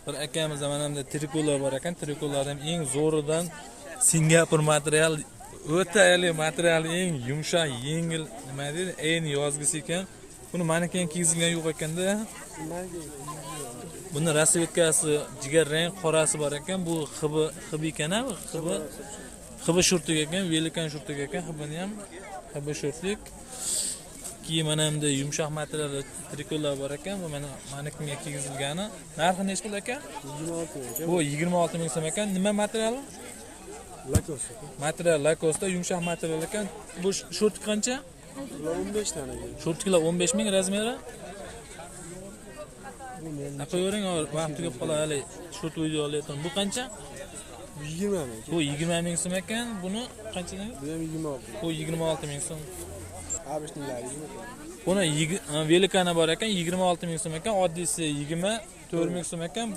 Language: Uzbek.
Bir akamizda mana bunda trikolar bor ekan. Trikolardan eng zo'ridan Singapur material, o'ta haligi material eng yumshoq, yengil, nima deydi, eng yozgisi ekan. Buni maneken kiygizilgan yo'q ekanda. Buni rasvetkasi jigar rang qorasi bor ekan. Bu xibi xibi ekan, xibi xibi shurtik ekan, velikan shurtik ekan, xibini ham xibi shurtik. Keyin mana bunda yumshoq material trikolar bor ekan. Bu mana manekenga kiygizilgani. Narxi nechi pul ekan? 26 ming aka. Bu 26 ming so'm ekan. Nima materiali? Lacoste aka. Material Lacoste, yumshoq material ekan. Bu shortik qancha? Bular 15 tana aka. Shortiklar 15 ming razmeri. Bu men Qo'yavering, vaqt tugab qoladi hali. Short video olayotgan. Bu qancha? Bu 20 ming aka. Bu 20 ming so'm ekan. Buni qanchadan? Bu ham 26 ming. Bu 26 ming so'm. Abishnilar 20 ming. Buni velikani bor ekan, 26 ming so'm ekan. Oddiysi 24 ming so'm ekan.